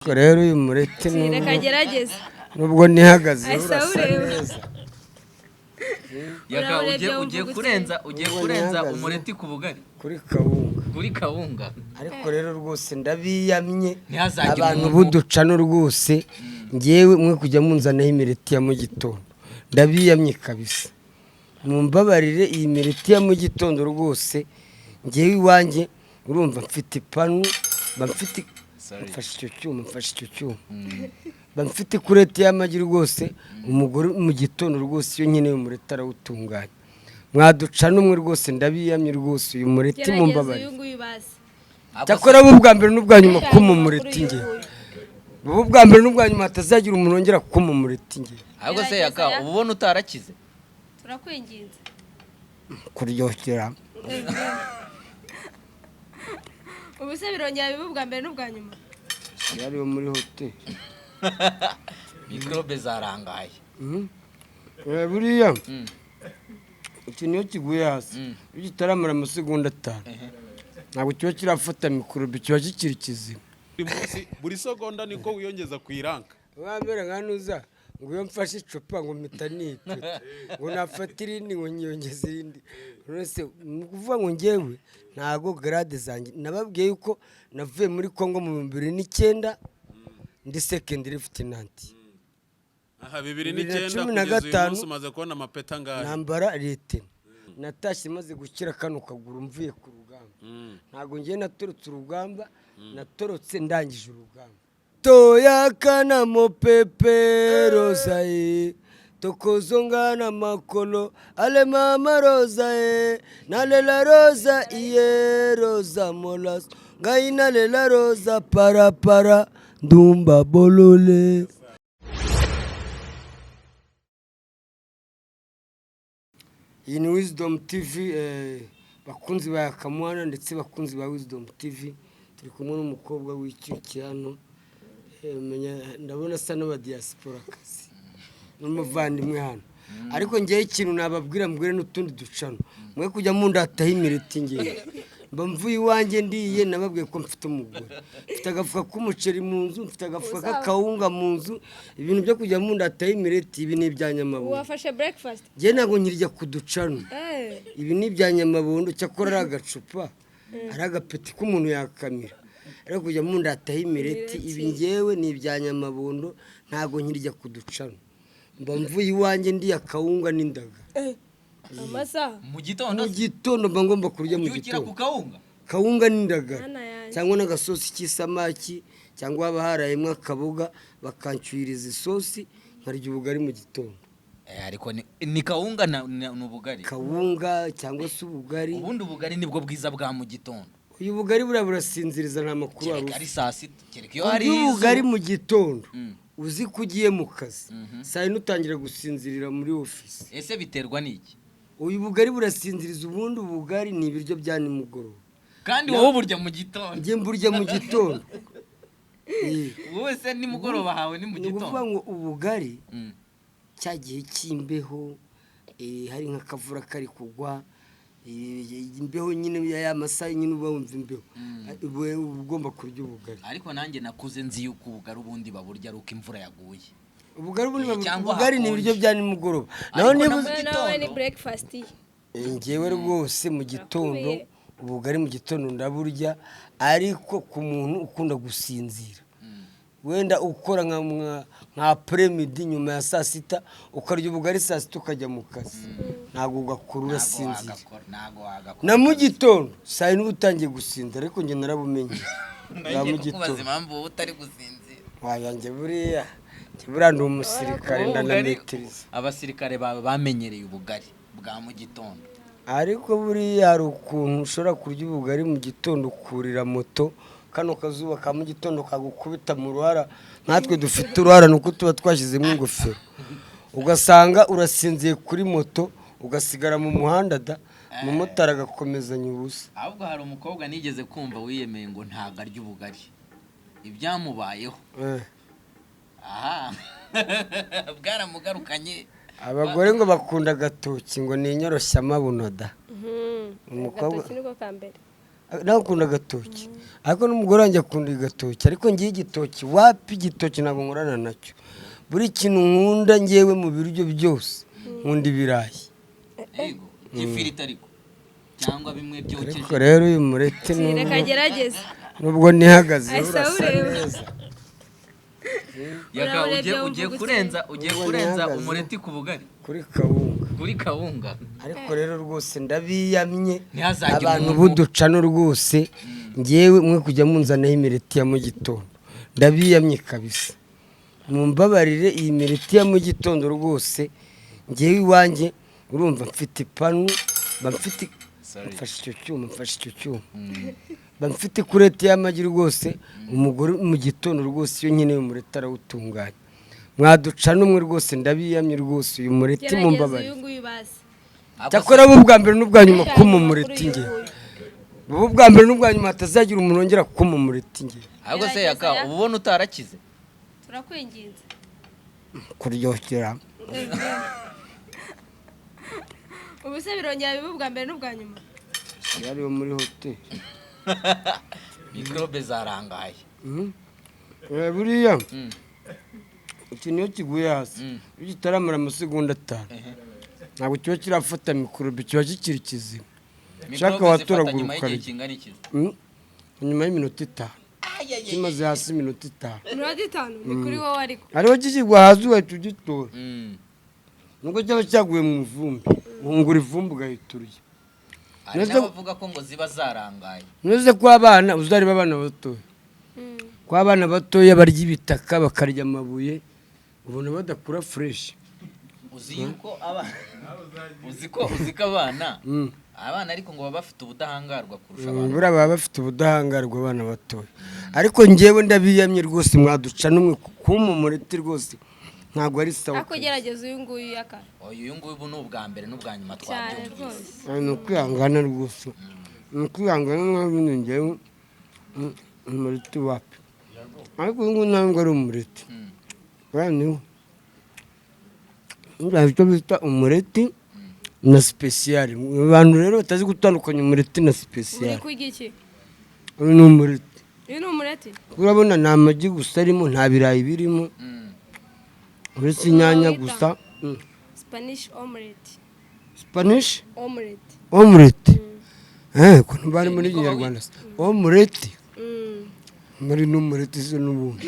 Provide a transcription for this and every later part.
Ariko rero uyu mureti Reka agerageze. Nubwo nihagaze Ahise urasa awureba. neza. Yaka, Urawurebye ugiye wumva ugiye ugutse. kurenza, ugiye Ubwo kurenza nihagaze. Umureti ku bugari. Kuri kawunga. Kuri kawunga. Ariko rero rwose ndabiyamye. Ntihazagire abantu umuntu- b'uducano rwose, ngewe mwe kujya munzanaho imireti ya mu gitondo, ndabiyamye kabisa, mumbabarire. Iyi mireti ya mu gitondo rwose, ngewe iwanjye urumva mfite ipanu, mba mfite Sorry. Mfashe icyo cyuma, mfashe icyo cyuma, mba mfite ikureti y'amagi rwose. Umugore mu gitondo rwose iyo nkeneye umureti arawutunganya. Mwaducana umwe rwose, ndabiyamye rwose, uyu mureti Gerageza mumbabarire. uyu nguyu basi. Cyakora bo ubwa mbere n'ubwa nyuma kuma umureti Kuri uyu nge nguyu. Buba ubwa mbere n'ubwa nyuma, hatazagira umuntu wongera kuma umureti nge. Ahubwo se Gerageza Yaka, Yaka. uba ubona utarakize? Turakwinginze. Kuryohera. Ubu se birongera biba ubwa mbere n'ubwa nyuma? Yari yo muri hoteli. Mikorobe zarangaye. Buriya ikintu iyo kiguye hasi, iyo kitaramara amasegonda 5, ntabwo kiba kirafata mikorobe, kiba kikiri kizima. Buri munsi, buri segonda niko wiyongeza ku iranka. Wambere nka nuza ngo iyo mfashe icupa ngo mpita nipeta, ngo nafata irindi ngo nyiyongeze irindi. Uretse ni ukuvuga ngo ngewe ntago grade zanjye, nababwiye yuko navuye muri Congo mu 2009 ndi second lieutenant. Aha bibiri bibiri na n'icyenda cumi na kugeza uyu gatanu. munsi umaze kubona amapeta angahe? Nambara lieutenant. Natashye maze gukira kano kaguru mvuye ku rugamba. Ntabwo ngiye natorotse urugamba, natorotse ndangije urugamba. Toyaka na mopepe roza ye, tokozonga na makolo ale mama roza ye, nalela roza iye roza molas ngai nalela roza parapara ndumba bolole. Iyi ni Wisdom TV, bakunzi ba Yakamwana ndetse bakunzi ba Wisdom TV. Turi kumwe n'umukobwa w'icyuki hano. Ndabona asa n'abadiaspora kazi n'umuvandimwe hano. Ariko ngewe ikintu nababwira, mbwire n'utundi ducano, mwe kujya mundataho imireti. Ngewe mba mvuye iwanjye ndiye, nababwiye ko mfite umugore, mfite agafuka k'umuceri mu nzu, mfite agafuka k'akawunga mu nzu. Ibintu byo kujya mundataho imireti, ibi ni ibya nyamabuye. Wafashe breakfast? Njye ntabwo nkirya ku ducano. Ibi ni ibya nyamabondo. Cyakora ari agacupa, ari agapeti k'umuntu yakamira, ariko kujya mundataho imireti, ibi ngewe ni ibya nyamabondo. Ntabwo nkirya ku ducano, mba mvuye iwanjye ndiye akawunga n'indaga. Amasaha? Mu gitondo? Mu gitondo mba ngomba kurya mu ubyukira ku gitondo. Kawunga? Kawunga n'indagara. Mana yanjye. Cyangwa n'agasosi k'isamaki, cyangwa haba harayemo akaboga bakancyuririza isosi, nkarya ubugari mu gitondo. Ariko ni kawunga ni ubugari? Kawunga cyangwa se ubugari. Ubundi ubugari nibwo bwiza bwa mu gitondo. Uyu bugari buriya burasinziriza, nta makuru wari Kereka ari ufite. saa sita, kereka iyo hari Urya ubugari izuba. mu gitondo, uzi ko ugiye mu kazi, saa yine utangira gusinzirira muri ofisi. Ese biterwa n'iki? Uyu bugari burasinziriza. Ubundi ubugari ni ibiryo bya nimugoroba. Kandi wowe uburya mu gitondo. Njye mburya mu gitondo. Wowe se nimugoroba hawe ni mu Ni ukuvuga gitondo? ngo ubugari, cya gihe cy'imbeho, hari nk'akavura kari kugwa, imbeho nyine ya masaha nyine uba wumva imbeho, uba ugomba kurya ubugari. Ariko nanjye nakuze nzi yuko ubugari ubundi baburya ari uko imvura yaguye. Ubugari ubundi Cyangwa ubugari ni hakonje. ibiryo bya nimugoroba, naho Ariko niba na mu Nawe nawe ni gitondo. breakfast ye. Njyewe rwose mu gitondo, Urakubiye. ubugari mu gitondo ndaburya, ariko ku muntu ukunda gusinzira, wenda ukora nka après-midi, nyuma ya saa sita ukarya ubugari, saa sita ukajya mu kazi, ntabwo ugakora, Ntabwo urasinzira. wagakora, ntabwo wagakora. Na mu gitondo saa yine uba utangiye gusinzira, ariko njye narabumenye bwa Nagiye mu kukubaza gitondo. impamvu wowe utari gusinzira. Waya, njye buriya, njye buriya ndi umusirikare, Wowe ubugari- ndanametiriza. Abasirikare bawe bamenyereye ubugari bwa mu gitondo. Ariko buriya hari ukuntu ushobora kurya ubugari mu gitondo ukurira moto, kano kazuba ka mu gitondo kagukubita mu ruhara. Nkatwe dufite uruhara ni uko tuba twashyizemo ingofero, ugasanga urasinziye kuri moto, ugasigara mu muhanda da, umumotari agakomezanya ubusa. Ahubwo hari umukobwa nigeze kumva wiyemeye ngo ntabwo arya ubugari, ibyamubayeho aha bwaramugarukanye. Abagore ngo bakunda agatoki, ngo ni inyoroshyamabuno da. Agatoki niko ka mbere. Nawe ukunda agatoki, ariko n'umugore wanjye akunda igatoki, ariko ngiye igitoki wapi, igitoki ntabwo nkorana nacyo. Buri kintu nkunda ngewe mu biryo byose, nkunda ibirayi. Yego, by'ifiriti ariko cyangwa bimwe byokeje? Ariko rero uyu mureti Reka agerageze. Nubwo nihagaze Ahise urasa awureba. neza. Yaka, Urawurebye ugiye wumva ugiye ugutse. kurenza, ugiye Ubwo kurenza nihagaze. umureti ku bugari. Kuri kawunga. Kuri kawunga. Ariko rero rwose ndabiyamye. Ntihazagire Abantu umuntu- b'uducano rwose, ngewe mwe kujya munzanaho imireti ya mu gitondo, ndabiyamye kabisa, mumbabarire. Iyi mireti ya mu gitondo rwose, ngewe iwanjye urumva mfite ipanu, mba mfite Sorry. Mfashe icyo cyuma, mfashe icyo cyuma, mba mfite ikureti y'amagi rwose. Umugore mu gitondo rwose iyo nkeneye umureti arawutunganya. Mwaduca n'umwe rwose, ndabiyamye rwose, uyu mureti Gerageza mumbabarire. uyu nguyu basi. Ahubwo Cyakora bo ubwa mbere n'ubwa nyuma kuma Kuri umureti uyu nge nguyu. Ubu ubwa mbere n'ubwa nyuma hatazagira umuntu wongera kuma umureti nge. Ahubwo se Gerageza Yaka, ya. uba ubona utarakize? Turakwinginze. Kuryohera. Ubu se birongera biba ubwa mbere n'ubwa nyuma? Yari yo muri hoteli. Mikorobe zarangaye. Buriya ikintu iyo kiguye hasi, iyo kitaramara amasegonda 5, ntabwo kiba kirafata mikorobe, kiba kikiri kizima. Ushaka Mikorobe zifata watoragura nyuma y'igihe ukarya. kingana iki? Nyuma y'iminota 5, kimaze hasi iminota 5. Iminota 5 ni kuri wowe ariko. Hariho kikigwa hasi ugahita ugitora, nubwo cyaba cyaguye mu ivumbi, uhungura ivumbi ugahita urya. Hari n'abavuga ko ngo ziba zarangaye. Ntuze ko abana uzareba, abana batoya, ko abana batoya barya ibitaka, bakarya amabuye, ubona badakura fresh. Uzi yuko abana, uzi ko abana ariko ngo baba bafite ubudahangarwa kurusha abantu. Buriya baba bafite ubudahangarwa abana batoya, ariko ngewe ndabiyamye rwose, mwaduca n'umwe kuma umureti rwose ntabwo ari sawa. Ariko gerageza uyu nguyu Yaka. Uyu nguyu ubu ni ubwa mbere n'ubwa nyuma Cyane. twabyumvise. Rwose. Ni ukwihangana rwose, ni ukwihangana ntabwo ngewe umureti wapi, ariko uyu nguyu ntabwo ari umureti. Buriya niwo buriya icyo bita umureti na spécial, abantu rero batazi gutandukanya umureti na Uri spécial. kurya iki? Uyu ni umureti. Uyu ni umureti. Urabona ni amagi gusa arimo, nta birayi birimo, uretse inyanya Wita? gusa. Spanish omelette. Spanish Omelette. Omelette, ukuntu bari muri Niko Kinyarwanda se omelette? Muri n'umureti se n'ubundi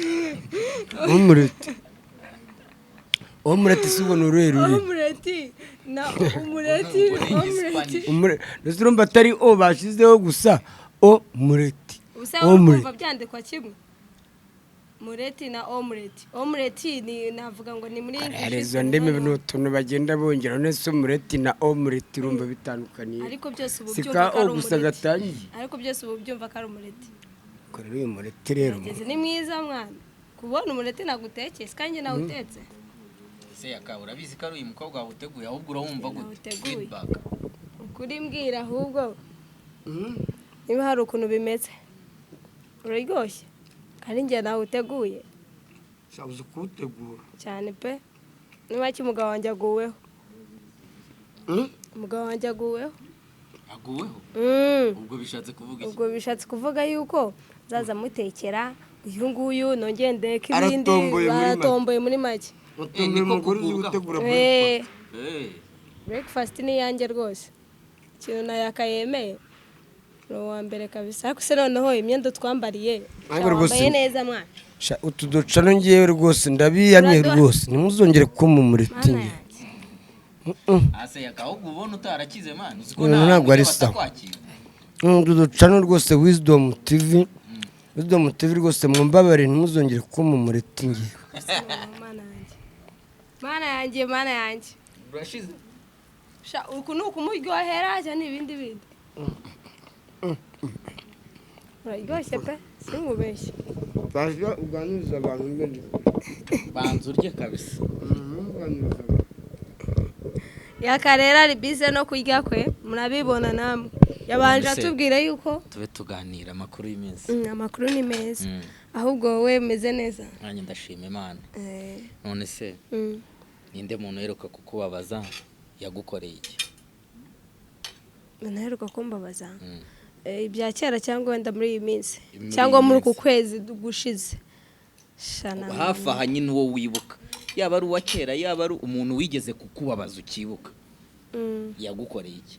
omelette, omelette si ubona uruhe rurimi? Omelette na umureti. Ubwo ni Omelette. Igispanish. Ndetse urumva atari o bashyizeho gusa, o mureti. Ubusa urumva byandikwa kimwe, mureti na omelette. Omelette ni navuga ngo ni muri Hari izo ndimi ni utuntu bagenda bongera. None se umureti na omelette urumva bitandukaniye? Ariko byose ubu Si byumva ka ko ari o gusa umureti. gatangiye. Ariko byose ubu byumva ko ari umureti. Ubwo rero uyu mureti rero Gerageza, ni mwiza mwana. Kubona umureti nagutekeye, si kandi nawutetse. Ese Yaka, urabizi ko ari uyu mukobwa wawuteguye? Ahubwo urawumva gute? Nawuteguye. Feedback. Ukuri mbwira ahubwo niba hari ukuntu bimeze. Uraryoshye kandi njye nawuteguye. Uzi kuwutegura. Cyane pe. Niba ki umugabo wanjye aguweho. Umugabo wanjye aguweho. Aguweho? Ubwo bishatse kuvuga iki? Ubwo bishatse kuvuga yuko nzaza mutekera uyu nguyu, nongeye ndeke ibindi. Aratomboye muri make. Baratomboye muri make. Utumira Niko umugore uzi kugubwa. gutegura. Breakfast ni iyanjye rwose. Ikintu na Yaka yemeye ni uwa mbere kabisa. Ariko se noneho imyenda twambariye? Ariko rwose- Wambaye neza mwana. Sha, utu ducano ngewe rwose ndabiyamye. Uraduha- Rwose ntimuzongere kuma umureti Mana ngewe. yanjye. Ase Yaka, ahubwo ubona utarakize man, uzi ko Ibintu nta ntabwo ari buryo sawa. batakwakira. Utu ducano rwose, Wisdom TV, Wisdom TV rwose mwumbabarire, ntimuzongere kuma umureti ngewe. Mana yanjye, mana yanjye, mana yanjye. Urashize. Sha, uku ni ukumuryohera cyangwa ni ibindi bindi? Uraryoshye pe, sinkubeshye. Baje uganiriza abantu mbere. Banza urye kabisa. Uganiriza abantu. Yaka rero ari bize no kurya kwe, murabibona namwe. Yabanje None se- atubwira yuko Tube tuganira amakuru y'iminsi. Amakuru ni meza. Ahubwo wowe umeze neza? Nanjye ndashima Imana. None se ninde muntu uheruka kukubabaza, yagukoreye iki? Ntaheruka kumbabaza? Ibya kera cyangwa wenda muri iyi minsi, Muri cyangwa iyi muri uku minsi. kwezi gushize. Sha, nta Hafi aha nyine, uwo wibuka, yaba ari uwa kera, yaba ari umuntu wigeze kukubabaza ukibuka, yagukoreye iki?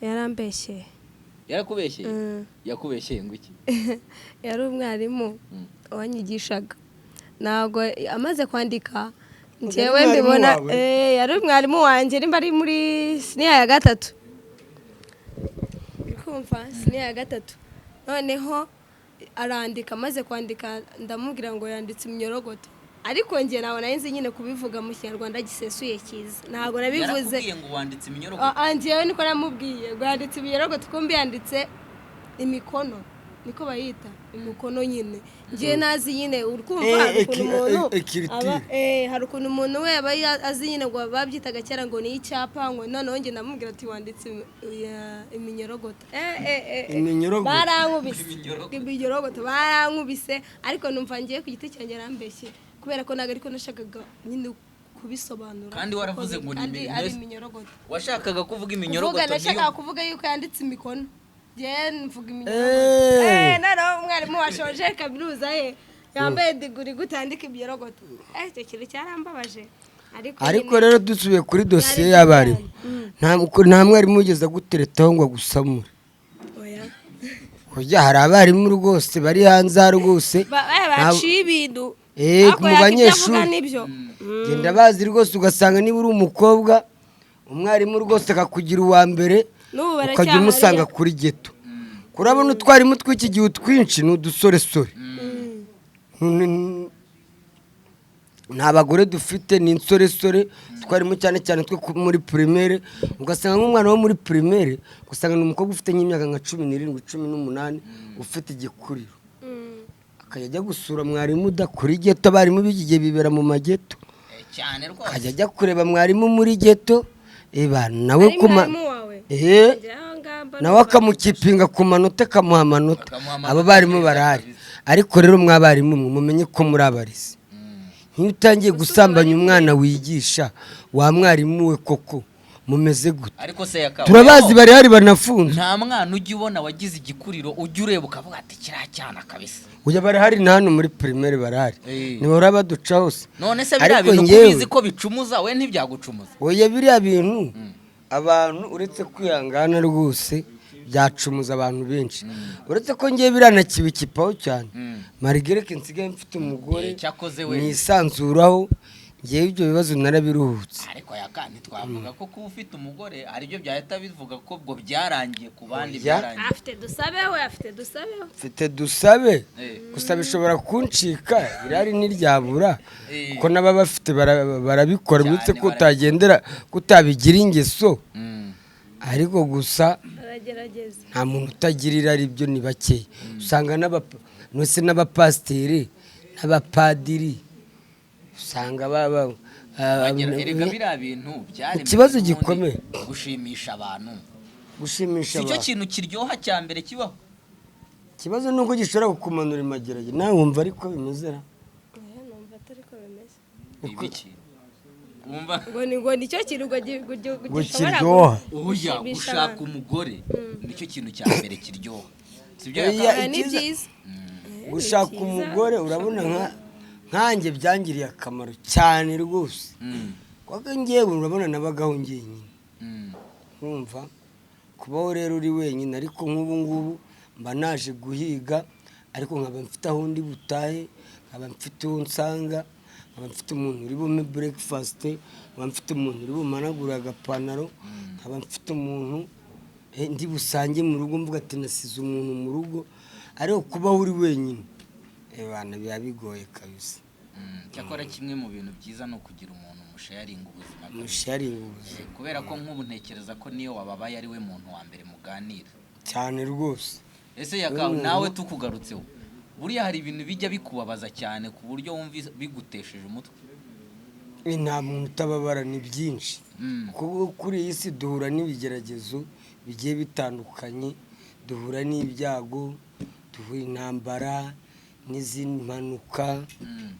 Yarambeshyeye. Yarakubeshyeye? Mm. Yakubeshyeye ngo iki? Yari umwarimu wanyigishaga, ntabwo amaze kwandika njyewe mwarimu mbibona. wawe? Yari umwarimu wanjye, nimba ari muri siniya ya gatatu. Uri kumva, siniya ya gatatu. Noneho arandika, amaze kwandika ndamubwira ngo yanditse iminyorogoto, ariko njye ntabwo nari nzi nyine kubivuga mu Kinyarwanda gisesuye cyiza, ntabwo nabivuze. Yarakubwiye ngo wanditse iminyorogoto? Ah, ah, njyewe niko namubwiye ngo yanditse iminyorogoto, kumbi yanditse imikono, niko bayita imikono nyine. Njyewe nazi nyine, uri kumva, hari ukuntu umuntu Écriture. Hari ukuntu umuntu we aba azi nyine ngo babyitaga kera ngo ni icyapa, ngo noneho njye ndamubwira ati wanditse iminyorogoto. Iminyorogoto. Barankubise. Iminyorogoto. Iminyorogoto, barankubise. Ariko numva ngiye ku giti cyanjye arambeshye, kubera ko ntabwo ariko nashakaga nyine kubisobanura. Kandi waravuze ngo ni Kandi ari iminyorogoto. Washakaga kuvuga Kuvuga iminyorogoto? Nashakaga kuvuga yuko yanditse imikono, njyewe mvuga iminyorogoto. Noneho umwarimu washoje kaminuza ye yambaye degree gutandika iminyorogoto, icyo kintu cyarambabaje, ariko Ariko nyine rero dusubiye kuri dosiye byari y'abarimu, cyane. Nta mwarimu wigeze aguteretaho ngo agusamure? Oya. Kurya hari abarimu rwose bari hanze aha rwose. Baciye ibintu. Ariko Mu yaka ibyo avuga banyeshuri. nibyo. Genda bazi rwose, ugasanga niba uri umukobwa, umwarimu rwose akakugira uwa mbere, N'ubu ukajya baracyahari. umusanga kuri geto. Kurabona utwarimu tw'iki gihe utwinshi ni udusoresore. Nta bagore dufite, ni insoresore twarimo, cyane cyane twe muri primaire. Ugasanga nk'umwana wo muri primaire, ugasanga ni umukobwa ufite nk'imyaka nka 17, 18, ufite igikuriro, akajya ajya gusura mwarimu udakora igeto. Abarimu b'iki gihe bibera mu mageto. Cyane rwose. Akajya ajya kureba mwarimu muri geto, eba nawe Ari kuma mwarimu wawe? Ehe. Njye aho ngamba Nawe akamukipinga ku manota, akamuha amanota. Akamuha amanota Abo barimu meza barahari. kabisa. Ariko rero mwabarimu mwe, mumenye ko muri abarezi. Nk'iyo utangiye gusambanya umwana wigisha, wa mwarimu we, koko mumeze gute? Ariko se yaka, Turabazi, barihari banafunze. Nta mwana ujya ubona wagize igikuriro, ujya ureba ukavuga ati kiriya cyana kabisa? Ujya barahari, na hano muri primaire barahari. Ntibahora baduca hose. None se biriya Ariko bintu ko njyewe- ubizi ko bicumuza, we ntibyagucumuza? Oya, biriya bintu abantu uretse kwihangana rwose byacumuza abantu benshi, uretse ko ngewe biranakibikipaho cyane, malgré que nsigaye mfite umugore Cyakoze we. nisanzuraho. Ngewe ibyo bibazo narabiruhutse. Ariko yaka, ntitwavuga ko kuba ufite umugore aribyo byahita bivuga ko ubwo byarangiye ku bandi? Oya. Byarangiye. Afite dusabe we, afite dusabe we. Mfite dusabe. Gusa bishobora kuncika, irari ntiryabura, kuko n'ababa bafite barabikora, Cyane, uretse ko utagendera kutabigira ingeso. Ariko gusa Aragerageza. nta muntu utagira irari, ibyo ni bakeya. Usanga nose n'abapasiteri n'abapadiri usanga baba Erega biriya bintu byaremwe Ikibazo n'ubundi gikomeye. gushimisha abantu. Gushimisha Si cyo abantu. kintu kiryoha cya mbere kibaho. Ikibazo ni uko gishobora kukumanura imageragere nawe wumva, ariko bimeze ra? Oya, numva atari ko bimeze. Ibiki wumva? Ngo nicyo kintu ngo Ngo gishobora kiryoha. Oya, gushimisha gushaka abantu. umugore nicyo kintu cya mbere kiryoha, sibyo? Oya, Yaka? Oya, ni icyiza- byiza. Gushaka Ni byiza. umugore, urabona nkanjye byangiriye akamaro cyane rwose, kuko ngewe urabona nabagaho njyenyine. Nkumva kubaho rero uri wenyine, ariko nk'ubu ngubu mba naje guhiga, ariko nkaba mfite aho ndi butahe, nkaba mfite uwo nsanga, nkaba mfite umuntu uri bumpe breakfast, nkaba mfite umuntu uri bumanagure agapantaro, nkaba mfite umuntu ndi busange mu rugo, mvuga ati nasize umuntu mu rugo. Ariko kubaho uri wenyine, bana, biba bigoye kabisa. Cyakora kimwe mu bintu byiza ni ukugira umuntu musharinga ubuzima kabisa. Musharinga ubuzima. Kubera ko nk'ubu ntekereza ko niyo wababaye ari we muntu wa mbere muganira. Cyane rwose. Ese yaka, nawe tukugarutseho, buriya hari ibintu bijya bikubabaza cyane ku buryo wumva bigutesheje umutwe? Nta muntu utababara, ni byinshi. Kuko kuri iyi si duhura n'ibigeragezo bigiye bitandukanye, duhura n'ibyago, duhura intambara. N'izindi mpanuka,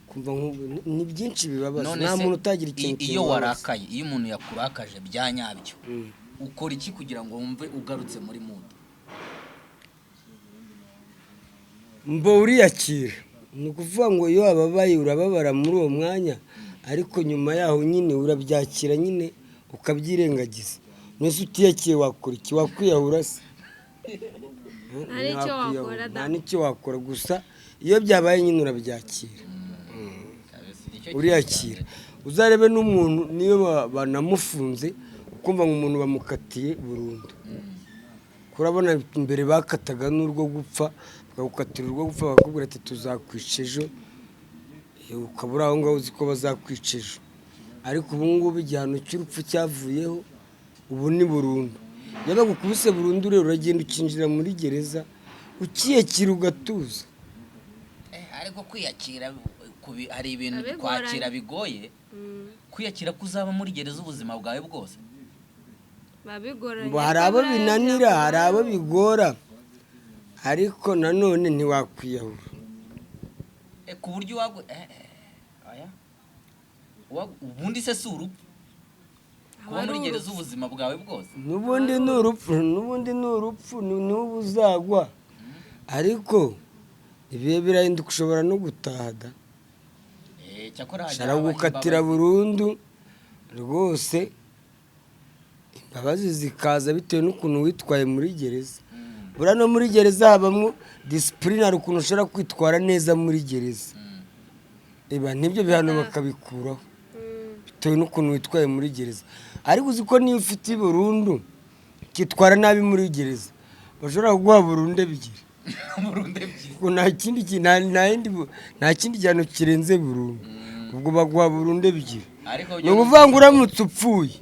kumva nk'ubu ni byinshi bibabaza. None Nta se, muntu utagira ikintu iyo kimubabaza. warakaye, iyo umuntu yakurakaje bya nyabyo, ukora iki kugira ngo wumve ugarutse muri mood? Mbo uriyakira. Ni ukuvuga ngo iyo wababaye urababara muri uwo mwanya, ariko nyuma yaho nyine urabyakira nyine, ukabyirengagiza. Mbese utiyakiye wakora iki? Wakwiyahura se? Nta n'icyo Ntiwakwiyahura. wakora da. Nta n'icyo wakora. Gusa iyo byabaye nyine urabyakira, uriyakira. Uzarebe n'umuntu niyo banamufunze, ukumva ngo umuntu bamukatiye burundu. Kurabona mbere bakataga n'urwo gupfa, bakagukatira urwo gupfa, bakakubwira ati: "Tuzakwica ejo." Ukaba uri aho ngaho uzi ko bazakwica ejo. Ariko ubu ngubu igihano cy'urupfu cyavuyeho, ubu ni burundu. Iyo bagukubise burundu rero, uragenda ukinjira muri gereza ukiyakira, ugatuza. Ariko kwiyakira hari ibintu Biba bigoranye. kwakira bigoye, kwiyakira ko uzaba muri gereza ubuzima bwawe bwose. Biba bigoranye. Ngo hari abo binanira, hari abo bigora, ariko nanone ntiwakwiyahura. Ku buryo wagu oya. Ubundi se si urupfu kuba muri gereza ubuzima bwawe bwose? N'ubundi ni urupfu, n'ubundi ni urupfu, n'ubu uzagwa. Ariko ibihe birahinduka, ushobora no gutaha da. Cyakora hajya Ushobora habaho gukatira imbabazi. burundu rwose, imbabazi zikaza bitewe n'ukuntu witwaye muri gereza. Buriya no muri gereza habamo discipline, hari ukuntu ushobora kwitwara neza muri gereza, reba n'ibyo bihano bakabikuraho bitewe n'ukuntu witwaye muri gereza. Ariko uzi ko niyo ufite burundu ukitwara nabi muri gereza, bashobora kuguha burundu ebyiri? Burundu ebyiri. Ubwo nta kindi nta kindi gihano kirenze burundu, ubwo baguha burundu ebyiri. Ariko Ni ukuvuga ngo uramutse upfuye,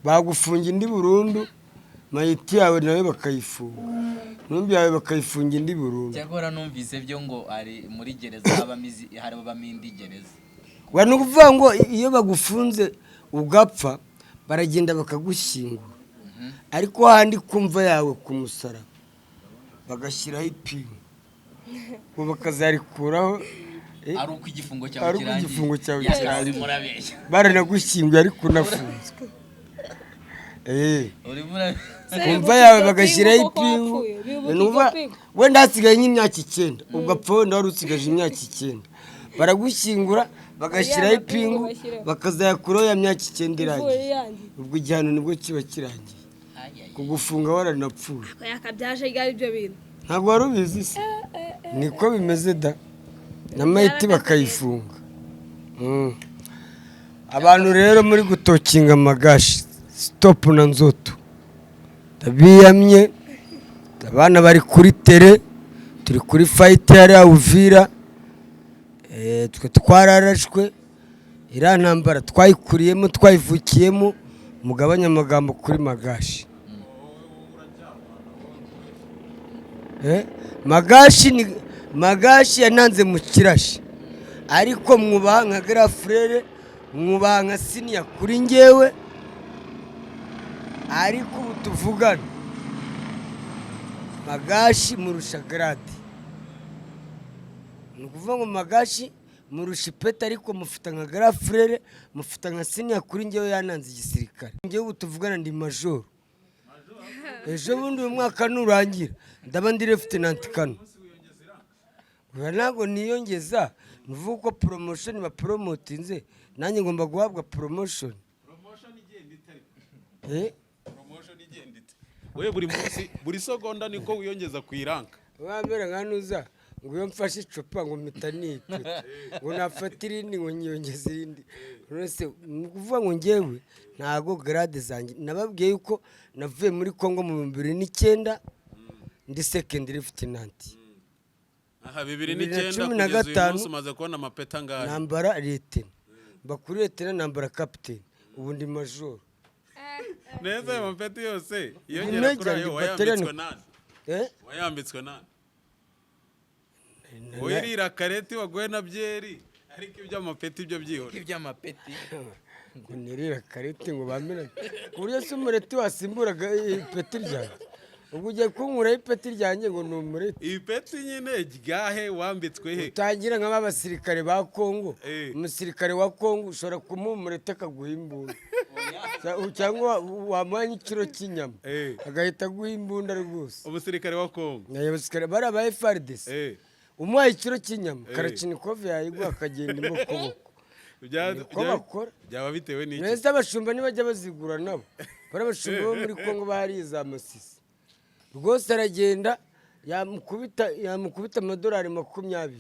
bagufunga indi burundu, mayiti yawe nawe bakayifunga, intumbi yawe bakayifunga indi burundu. Cyakora numvise byo ngo ari muri gereza habamo indi gereza. Wa, ni ukuvuga ngo iyo bagufunze ugapfa, baragenda bakagushyingura, ariko handi kumva yawe ku musaraba bagashyiraho ipingu, ubu bakazarikuraho Ari uko igifungo cyawe Ari uko kirangiye. igifungo cyawe Ya, kirangiye. urimo urabeshya. Baranagushyinguye ariko unafunzwe. Urimo urabeshya. Kumva yawe bagashyiraho ipingu. Ni ukuvuga wenda hasigaye nk'imyaka 9 ugapfa, wenda wari usigaje imyaka 9, baragushyingura bagashyiraho Ya mapingu ipingu, bashyiraho. bakazayakuraho ya myaka 9 irangiye. Irangiye. Ubwo igihano nibwo kiba kirangiye, kugufunga waranapfuye. Yakabyaje ryari ibyo bintu? Ntabwo wari ubizi se? Niko bimeze da, na mayiti bakayifunga. Abantu rero muri gutokinga amagashi, stop na nzoto, ndabiyamye. Abana bari kuri terrain, turi kuri fight hariya Uvira. Twe twararashwe, iriya ntambara twayikuriyemo, twayivukiyemo. Mugabanye amagambo kuri Magashi. Magashi ni Magashi, yananze mu kirashi, ariko mwubaha nka grand frère, mwubaha nka senior kuri njyewe. Ariko ubu tuvugana, Magashi murusha grade. Ni ukuvuga ngo Magashi murusha ipeti, ariko mufite nka grand frère, mufite nka senior kuri njyewe, yananze igisirikare. Njyewe ubu tuvugana ndi majoro. Ejo bundi uyu mwaka nurangira ndaba ndi lieutenant colonel. Oya, ntabwo niyongeza. Ni ukuvuga ko promotion baporomotinze, nanjye ngomba guhabwa promotion. Promotion igenda ite? We buri munsi, buri segonda niko wiyongeza ku iranka. Wambera nka nuza ngo iyo mfashe icupa ngo mpita nipeta, ngo nafata irindi ngo nyiyongeze irindi. Uretse ni ukuvuga ngo ngewe ntago grade zanjye, nababwiye yuko navuye muri Congo mu 2009 ndi second lieutenant. Aha bibiri Bibiri na n'icyenda cumi na kugeza uyu gatanu. munsi umaze kubona amapeta angahe? Nambara lieutenant, mba kuri lieutenant, nambara captain, ubu ndi majoro. Neza, ayo mapeti yose yiyongera kuri Major, ayo ndi wayambitswe battalion. nande? Eh? Wayambitswe nande? Wowe irira kareti waguhe na byeri, ariko iby'amapeti byo byihorera. Iby'amapeti. Ngo nirira kareti, ngo bamenane ku buryo se umureti wasimburaga ipeti ryanjye? Ubwo ugiye kunkuraho ipeti ryanjye ngo ni umureti? Ipeti nyine ryahe? Wambitswe he? Utangira nk'aba basirikare ba Kongo. Umusirikare wa Kongo ushobora kumuha umureti akaguha imbunda, cyangwa wamuha nk'ikiro cy'inyama, agahita aguha imbunda rwose. Umusirikare wa Kongo? Ni abasirikare bari aba FARDC. Umuhaye ikiro cy'inyama, kalachnikov yayiguha akagenda imbokoboko. Niko bakora. Byaba bitewe n'iki? Neza, abashumba ntibajya bazigura nabo. Bari abashumba bo muri Kongo bahariye za Masisi rwose, aragenda yamukubita amadolari 20,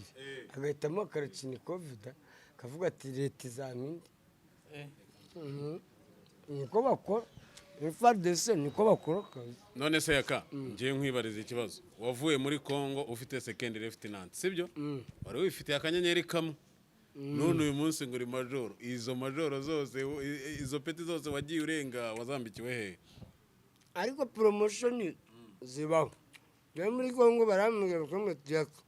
agahitamo kalachnikov da, akavuga ati leta izampa indi. Niko bakora, FARDC niko bakora kazi. None se Yaka, ngiye nkwibariza ikibazo. Wavuye muri Kongo ufite second lieutenant, sibyo? Wari wifitiye akanyenyeri kamwe, none uyu munsi ngo uri majoro. Izo majoro zose, izo peti zose wagiye urenga, wazambikiwe hehe? Ariko promotion zibaho. Rero muri Kongo barambwira, bakamubwira ati Yaka,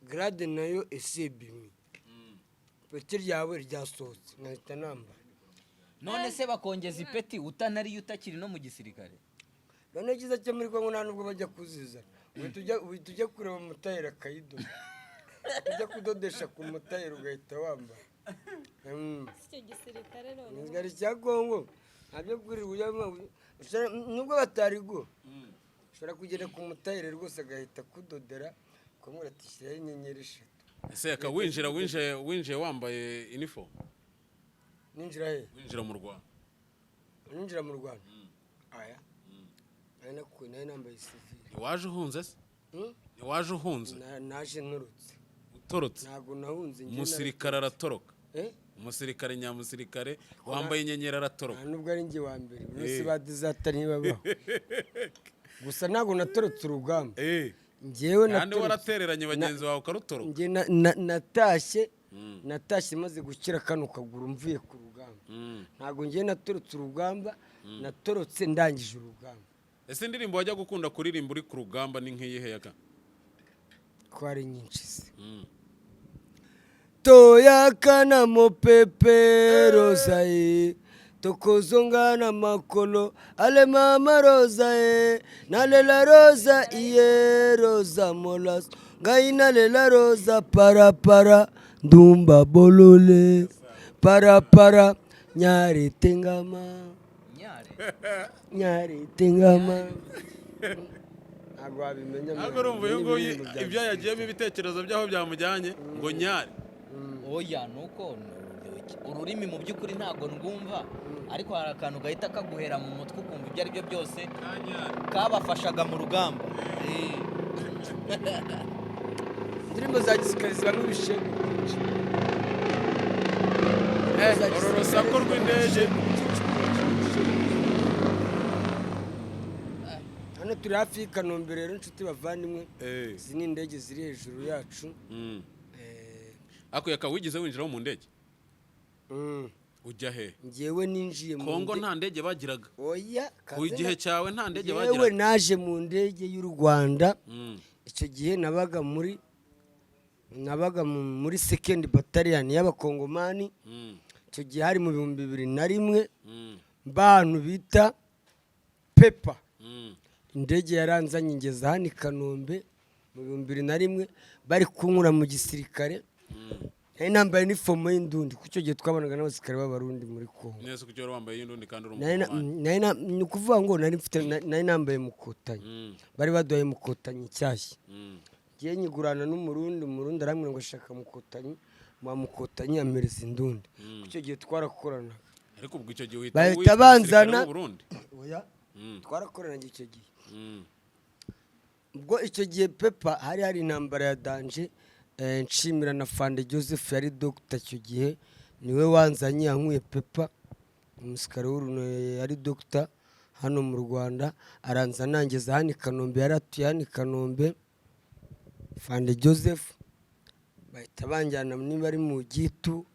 grade nayo esibimi, peti ryawe ryasohotse, nkahita nambara. None se bakongeza ipeti utanariyo, utakiri no mu gisirikare? None icyiza cyo muri Kongo, nta nubwo bajya kuzizana. Uhita ujya kureba umutayeri akayidoda, ujya kudodesha ku mutayeri ugahita wambara. Icyo gisirikare noneho. Igisirikare cya Kongo ntabyo kwirirwa ujya, nubwo batariguha, ushobora kugenda ku mutayeri rwose agahita akudodera, ukamubwira ati shyiraho inyenyeri 3. Ese Yaka, winjira winjiye wambaye inifomu? Ninjira he? Winjira mu Rwanda. Ninjira mu Rwanda? Aya, nari nambaye sivile. Ntiwaje uhunze se? Hmm? Ntiwaje uhunze? Naje nturutse. Utorotse? Ntabwo nahunze njye. Umusirikare aratoroka? Eh? Umusirikare nyamusirikare wambaye inyenyeri aratoroka? Nta nubwo ari njye wa mbere, buri wese ba dizata ntibabaho. Gusa ntabwo natorotse urugamba. Njyewe Kandi natorotse waratereranye bagenzi bawe ukarutoroka. Njye natashye maze gukira kano kaguru mvuye ku rugamba. Ntabwo njye natorotse urugamba, natorotse ndangije urugamba. Ese indirimbo wajya gukunda kuririmba uri ku rugamba ni nk'iyihe, Yaka? Ko ari nyinshi se. Toyaka na mopepe roza ye, tokozonga na makolo ale mama roza ye, nalela roza iye roza molas ngai nalela roza parapara ndumba bolole parapara nyare tengama. Nyare? Nyare tengama, ntabwo wabimenya. Ntabwo urumva uyu nguyu ibyo yagiyemo, ibitekerezo by'aho byamujyanye ngo nyare. Oya, nuko ururimi mu by'ukuri ntabwo ndwumva, ariko hari akantu gahita kaguhera mu mutwe ukumva ibyo ari byo byose kabafashaga mu rugamba. Indirimbo za gisirikare zibamo ibishegu byinshi. Uru rusaku rw'indege. Hano turi hafi y'i Kanombe rero, inshuti bavandimwe. Izi ni indege ziri hejuru yacu. Ako Yaka, wigeze winjiraho mu ndege? Ujya he? Njyewe ninjiye mu Kongo nta ndege bagiraga. Oya. Ku gihe cyawe nta ndege Yewe, bagiraga. naje mu ndege y'u Rwanda. Icyo gihe nabaga muri second battalion y'abakongomani. Icyo gihe hari mu 2001, bantu bita Pepa. Indege yaranzanye ingeza hano i Kanombe mu 2001, bari kunkura mu gisirikare. Nari nambaye inifomo y'indundi, kuko icyo gihe twabonaga n'abasirikare b'abarundi muri Kongo. Nese kuki wari wambaye y'indundi kandi uri umukongomani? Nari ni ukuvuga ngo nari mfite nari nambaye mukotanyi. Bari baduhaye mukotanyi nshyashya. Ngiye nyigurana n'umurundi, umurundi arambwira ngo ashaka mukotanyi, muha mukotanyi ampereza indundi. Kuko icyo gihe twarakoranaga. Ariko ubwo icyo gihe uhita Bahita witwa umusirikare banzana. w'u Burundi? Oya, twarakoranaga icyo gihe. Ubwo icyo gihe Pepa hari intambara ya danger. Nshimira na Fande Joseph yari dogita icyo gihe, niwe wanzanye yankuye Pepa. Umusirikare w'uruno yari dogita hano mu Rwanda, aranza nangeza hano i Kanombe, yari atuye hano i Kanombe Fande Joseph. Bahita banjyana niba ari mu Gitu,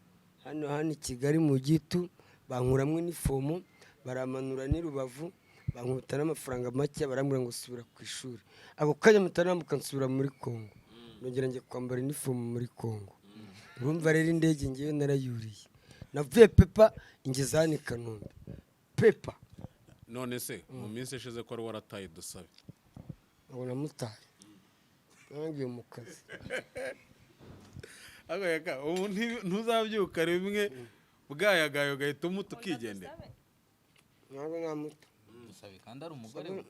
hano i Kigali mu Gitu, bankuramo inifomo, baramanura n'i Rubavu, bankubita n'amafaranga make, barambwira ngo subira ku ishuri. Ako kanya mpita nambuka nsubira muri Kongo, nongera njya kwambara inifomo muri Kongo. Urumva rero indege ngewe narayuriye, navuye Pepa ingeza hano i Kanombe Pepa. None se mu minsi ishize ko wari warataye Dusabe? Ngo namutaye, nangiye mu kazi. Yaka, ubu ntuzabyuka rimwe bwayagaye ugahita umuta ukigendera? Ntabwo namuta. Dusabe kandi ari umugore we.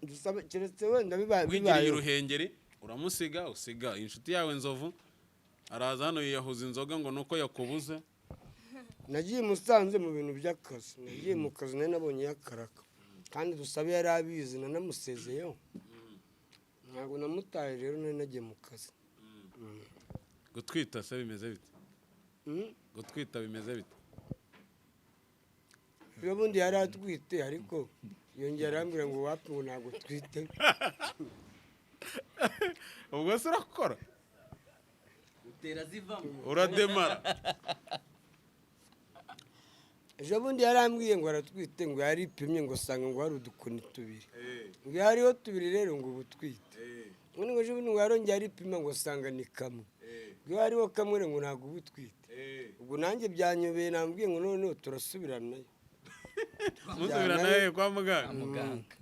Dusabe keretse wenda bibaye Wigiriye bibayeho. Uruhengeri uramusiga, usiga inshuti yawe Nzovu, araza hano yiyahuza inzoga ngo nuko yakubuze. Nagiye i Musanze mu bintu by'akazi, nagiye mu kazi, nari nabonye akaraka, kandi Dusabe yari abizi, nanamusezeyeho. Ntabwo namutaye rero, nari nagiye mu kazi. Gutwita se bimeze bite? Mm? Gutwita bimeze bite? Iyo bundi yari atwite, ariko yongera arambwira ngo wapi, ngo ntabwo twite. Ubwo se urakora? Utera zivamo. Urademara? Ejo bundi yarambwiye ngo aratwite, ngo yaripimye, ngo asanga ngo hari udukoni tubiri, ngo iyo hariho tubiri rero ngo uba utwite. None ngo ejo bundi ngo yarongeye aripima, ngo asanga ni kamwe, ngo iyo hariho kamwe rero ngo ntabwo uba utwite. Ubwo nanjye byanyobeye, nambwiye ngo noneho turasubiranayo. Musubira nawe kwa muganga? Muganga.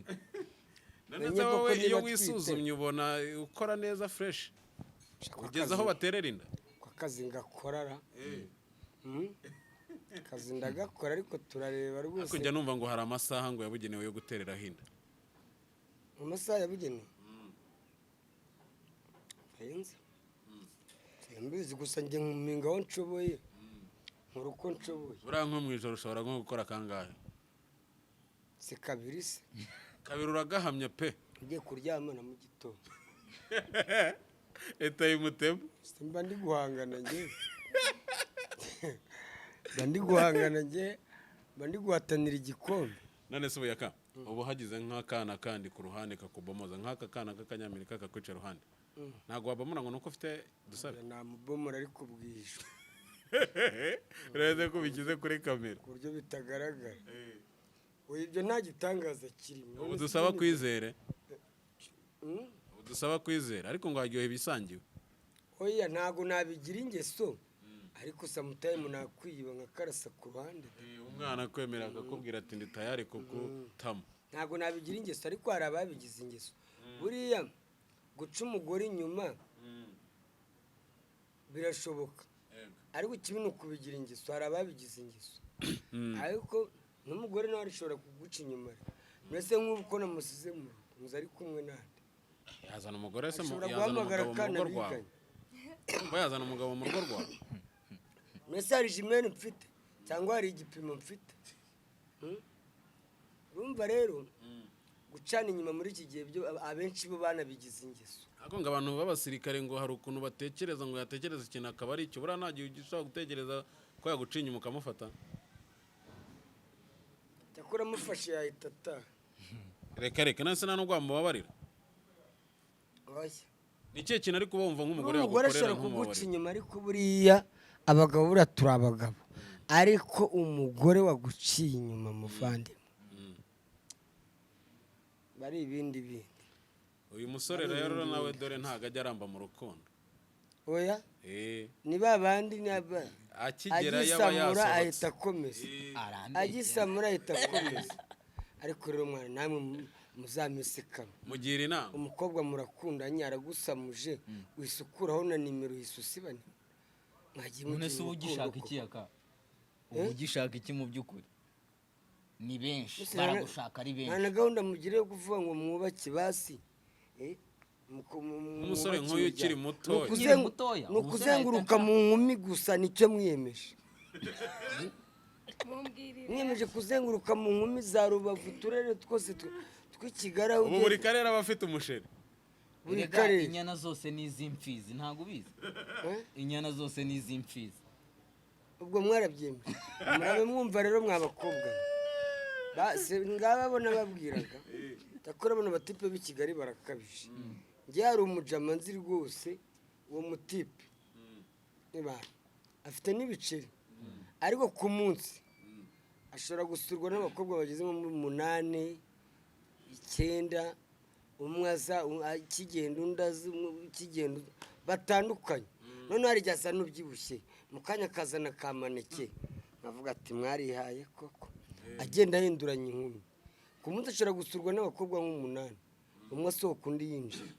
None se Menye koko wowe niba iyo atwite. wisuzumye ubona ukora neza fresh, ugeze aho baterera inda? Ko akazi ngakorara. Akazi ndagakora, ariko turareba rwose. Ariko njya numva ngo hari amasaha ngo yabugenewe yo gutereraho inda. Mu masaha yabugenewe ahenze, simbizi, gusa njye nkuminga aho nshoboye, nkora uko nshoboye. Buriya nko mu ijoro ushobora nko gukora kangahe? Si kabiri se? Kabiri uragahamya pe? Ugiye kuryama na mu gitondo. Leta y'umutemu. Mba ndi guhangana njye, mba ndi guhangana njye, mba ndi guhatanira igikombe. None se ubu Yaka, ubu hagize nk'akana kandi ku ruhande kakubomoza, nk'aka kana k'akanyamerika kakwica iruhande, ntabwo wabomora ngo nuko ufite Dusabe? Namubomora, ariko bwishwe. Uretse ko bigize kuri kamera. Ku buryo bitagaragara. Oya, ibyo nta gitangaza kirimo. Ubu dusaba kwizere, ubu dusaba kwizera, ariko ngo haryoha ibisangiwe. Oya, ntabwo nabigira ingeso, ariko sometime nakwiba nkakarasa ku ruhande. Umwana akwemera akakubwira ati ndi tayari kugutama. Ntabwo nabigira ingeso, ariko hari ababigize ingeso. Buriya guca umugore inyuma birashoboka, ariko ikibi ni ukubigira ingeso. Hari ababigize ingeso, ariko n'umugore nawe arashobora kuguca inyuma. Mbese nk'ubu ko namusize mu rugo, nzi ari kumwe nande? Yazana umugore se Ashobora yazana guhamagara umugabo mu akana rugo rwawe? biganye. Ba yazana umugabo mu rugo rwawe? Mbese hari jimene mfite cyangwa hari igipimo mfite? Hmm? Urumva rero, gucana inyuma muri iki gihe byo abenshi bo banabigize ingeso. Ariko ngo abantu b'abasirikare ngo hari ukuntu batekereza, ngo yatekereza ikintu akaba ari icyo. Buriya nta gihe ushobora gutekereza ko yaguca inyuma ukamufata? Cyakora amufashe yahita ataha. Reka reka, nase nta nubwo wamubabarira? Oya. Ni ikihe kintu ariko uba wumva nk'umugore Umugore yagukorera ashobora kuguca nk'umubabarira? inyuma, ariko buriya abagabo, buriya turi abagabo, ariko umugore waguciye inyuma, muvandimwe, bari ibindi bindi. Uyu musore rero nawe dore ntabwo ajya aramba mu rukundo. Oya. Ni ba bandi ni Akigera yaba agisamura yasohotse. Ahita akomeza. Arambeshya. Agisamura ahita akomeza. Ariko rero mwana, namwe muzamisekamo. Mugira inama. Umukobwa murakundanye, aragusamuje, wisukuraho na nimero, yisusibane, mwagiye None mugira se uba urukundo ugishaka koko. iki Yaka? Uba ugishaka iki mu by'ukuri? Ni benshi Mbese baragushaka ari nta benshi. na gahunda mugire yo kuvuga ngo mwubake basi. Umusore Mwubake nk'uyu ukiri imiryango. mutoya. Ni Ukiri mutoya, ni umusore ukuzenguruka ahita mu nkumi gusa, nicyo mwiyemeje. Mumbwirire. Mwiyemeje kuzenguruka mu nkumi za Rubavu, uturere twose tw'i Kigali aho Ubu ugeze. buri karere aba afite umusheri. Buri Erega karere. inyana zose ni iz'imfizi, ntabwo ubizi? Eh? Inyana zose ni iz'imfizi. Ubwo mwarabyemeje, murabe mwumva rero mwa bakobwa mwe. Ngaba bo nababwiraga, ndakora bano batipe b'i Kigali barakabije. Njye hari umujama nzi rwose, uwo mutipe niba afite n'ibiceri, ariko ku munsi ashobora gusurwa n'abakobwa bageze nko muri umunani, icyenda, umwe aza akigenda, undi aza, umwe akigenda, batandukanye. Noneho hari igihe asa n'ubyibushye, mu kanya akazana ka maneke, nkavuga ati mwarihaye koko. Agenda ahinduranya inkumi. Ku munsi ashobora gusurwa n'abakobwa nk'umunani, umwe asohoka undi yinjira,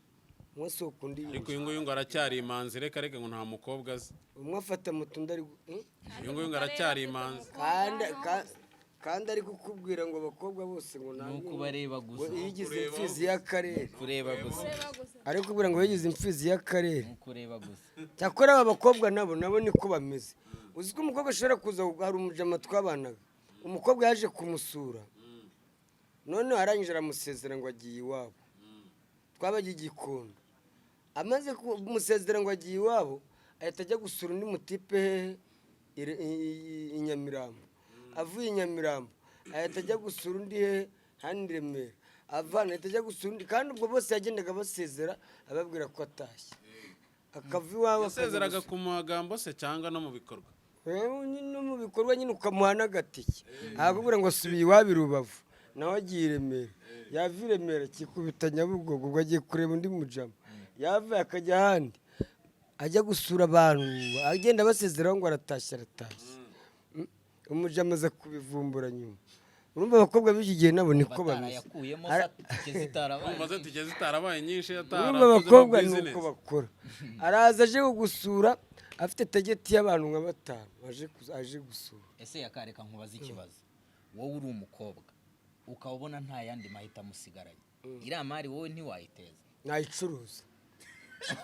umwe asohoka undi Ariko yinjira. uyu nguyu ngo aracyari imanzi. Reka reka, ngo nta mukobwa azi. Umwe afata moto, undi ari Uyu nguyu ngo aracyari imanzi. Kandi ari kukubwira ngo abakobwa bose ngo Ni nta ukubareba ngo gusa. yigize imfizi y'akarere. Kureba gusa. Ari kukubwira ngo yigize imfizi y'akarere. Ni ukureba gusa. Cyakora aba bakobwa nabo niko bameze. Uzi ko umukobwa ashobora kuza? Hari umujama twabanaga, umukobwa yaje kumusura, none arangije aramusezera ngo agiye iwabo. Twabaga i Gikondo. Amaze kumusezera ngo agiye iwabo, ahita ajya gusura undi mutipe hehe? I Nyamirambo. Avuye i Nyamirambo ahita ajya gusura undi hehe? Hano i Remera. Avana ahita ajya gusura undi, kandi ubwo bose yagendaga basezera, ababwira ko atashye, akava iwabo akaza Yasezeraga gusura. ku magambo se cyangwa no mu bikorwa? Wewe nyine no mu bikorwa nyine, ukamuha n'agatike, akakubwira ngo asubiye iwabo i Rubavu, nawe agiye i Remera. Yava i Remera akikubita Nyabugogo, ubwo agiye kureba undi mujama. Yava akajya ahandi, ajya gusura abantu, agenda abasezeraho ngo aratashye, aratashye. Umujama aza kubivumbura nyuma. Urumva abakobwa b'iki gihe nabo niko bameze. Batarayakuyemo tike zitarabaye. Urumva se tike zitarabaye nyinshi? Urumva Atarakozemo abakobwa ni business. uko bakora. Araza aje kugusura afite target y'abantu nka batanu aje gusura. Ese yakareka nkubaza ikibazo? Wowe uri umukobwa, ukaba ubona nta yandi mahitamo usigaranye, iriya mari wowe ntiwayiteza? Nayicuruza,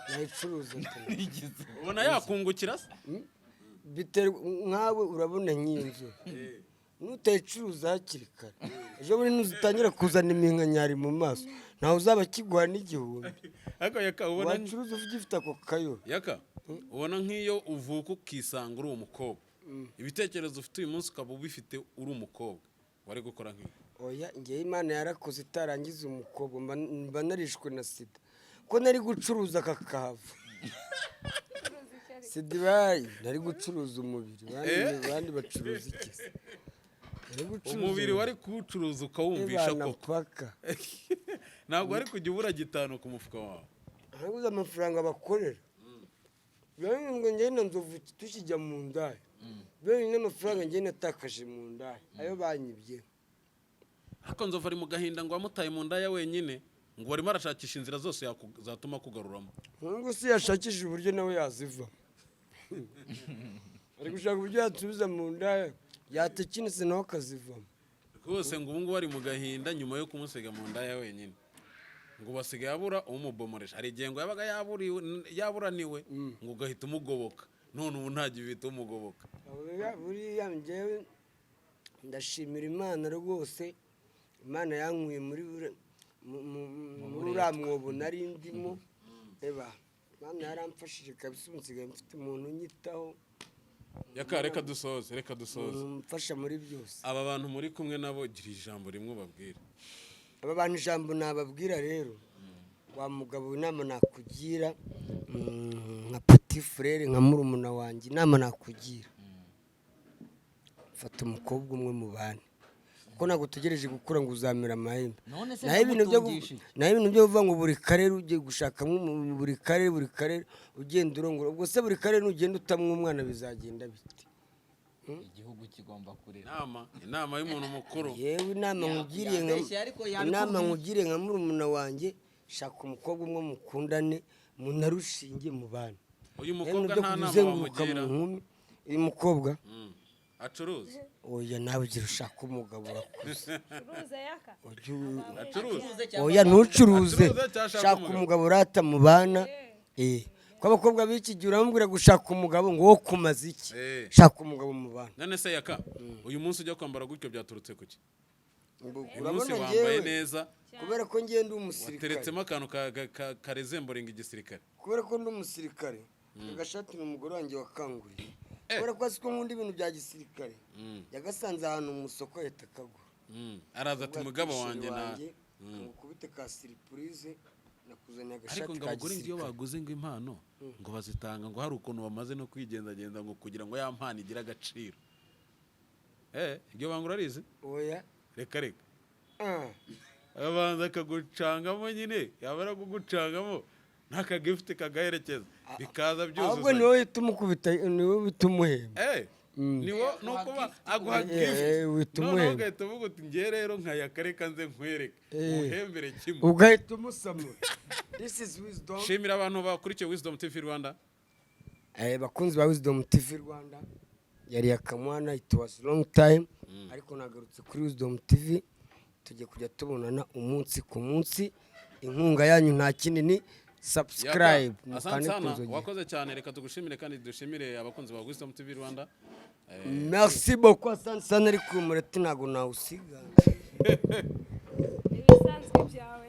nayicuruza. Ubona yakungukira se? Biterwa nkawe. Urabona nk'iyi nzu, nutayicuruza hakiri kare, ejo bundi nuzitangira kuzana iminkanyari mu maso, ntawe uzaba akiguha n'igihumbi. Ariko Yaka, ubona Wacuruza ugifite ako kayo. Yaka, ubona nk'iyo uvuka ukisanga uri umukobwa, ibitekerezo ufite uyu munsi ukaba ubifite uri umukobwa, wari gukora nk'iyo? Oya, ngewe Imana yarakoze itarangiza umukobwa, mba narishwe na sida, ko nari gucuruza kakahava. Sida ibaye, nari gucuruza umubiri. Abandi bacuruza iki se? Nari gucuruza. Umubiri wari kuwucuruza ukawumvisha Ebana koko? Paka. Ntabwo wari kujya ubura gitanu ku mufuka wawe? Ntabuze amafaranga bakorera. Rero ngo njyewe na Nzovu tukijya mu ndaya, bene n'amafaranga njyewe natakaje mu ndaya, ayo banyibye. Ariko Nzovu ari mu gahinda, ngo wamutaye mu ndaya wenyine, ngo barimo arashakisha inzira zose zatuma akugaruramo. Nubwo se yashakishije uburyo nawe yaziva, ari gushaka uburyo yasubiza mu ndaya, yatekinitse nawe akazivamo. Rwose ngo ubu ngubu ari mu gahinda nyuma yo kumusiga mu ndaya wenyine, ngo basigaye abura umubomoresha. Hari igihe ngo yabaga yaburaniwe, ngo ugahita umugoboka, none ubu nta gihe uhita umugoboka. Buriya njyewe ndashimira Imana rwose. Imana yankuye muri uriya mwobo nari ndimo. Eba, Imana yaramfashije kabisa, ubu nsigaye mfite umuntu unyitaho. Yaka, reka dusoze, reka dusoze. Umuntu umfasha muri byose. Aba bantu muri kumwe nabo, gira ijambo rimwe ubabwira. Aba bantu ijambo nababwira rero, wa mugabo, inama nakugira, nka petit frère, nka murumuna wanjye, inama nakugira: fata umukobwa umwe mu bane, kuko ntabwo utegereje gukura ngo uzamera amahembe. None se Naho ibintu byo ndamutungisha iki? Naho ibintu byo kuvuga ngo buri karere ugiye gushakamo buri karere, buri karere ugenda urongora, ubwo se buri karere nugenda utamwa umwana bizagenda bite? Igihugu kigomba kurera. Inama y'umuntu mukuru. Yewe, inama nkugiriye nka Yabeshye ariko yabikubwiye. Inama nkugiriye nka murumuna wanjye: shaka umukobwa umwe mukundane, munarushinge mu bana. Uyu mukobwa byo nta nama kuzenguruka mu wamugira? nkumi, uyu mukobwa? Acuruza. Oya, nawe ugira ushaka umugabo, urakuze. Curuza Yaka. Acuruza. Acuruze cyangwa Oya, ntucuruze. Acuruze cyangwa ashake Shaka umugabo. umugabo urata mu bana. Ko abakobwa b'iki gihe uramubwira gushaka umugabo ngo wo kumaza iki? Shaka umugabo mu bana. None se Yaka, uyu munsi ujya kwambara gutyo byaturutse kuki? Uyu munsi Urabona wambaye njyewe, neza, kubera ko njyewe ndi umusirikare. Wateretsemo akantu karezemboringa igisirikare. Kubera ko ndi umusirikare, agashati ni umugore wanjye wakanguriye, kubera ko azi ko nkunda ibintu bya gisirikare. Yagasanze ahantu mu isoko ahita akagura. Araza ati: "Mugabo wanjye na Ngukubite ka surprise, nakuzaniye Ariko agashati ngo ka abagore ngo iyo gisirikare. baguze ngo impano, ngo bazitanga ngo hari ukuntu bamaze no kwigendagenda, ngo kugira ngo ya mpano igire agaciro. Iryo banga urarizi? Oya. Reka reka. Ah. Abanza akagucangamo nyine, yabara kugucangamo n'akagifuti kagaherekeza, bikaza Ahubwo ni byuzuzanya. wowe uhita umukubita, ni wowe uhita umuhemba. Ni wo ni ukuba aguha gift, Uhita noneho umuhemba. ugahita uvuga uti: "Ngiye rero nkayaka, reka nze nkwereke, muhembere kimwe." Ugahita umusamura. This is Wisdom. Shimira abantu bakurikiye Wisdom TV Rwanda. Bakunzi ba Wisdom TV Rwanda, yari Yakamwana. It was long time, ariko nagarutse kuri Wisdom TV. Tugiye kujya tubonana umunsi ku munsi. Inkunga yanyu nta kindi, ni subscribe. Yaka, asante mukande sana. kunzogera. Wakoze cyane. Reka tugushimire kandi dushimire abakunzi ba Wisdom TV Rwanda. Merci beaucoup, asante sana. Ariko uyu mureti ntabwo nawusiga. Ibisanzwe byawe.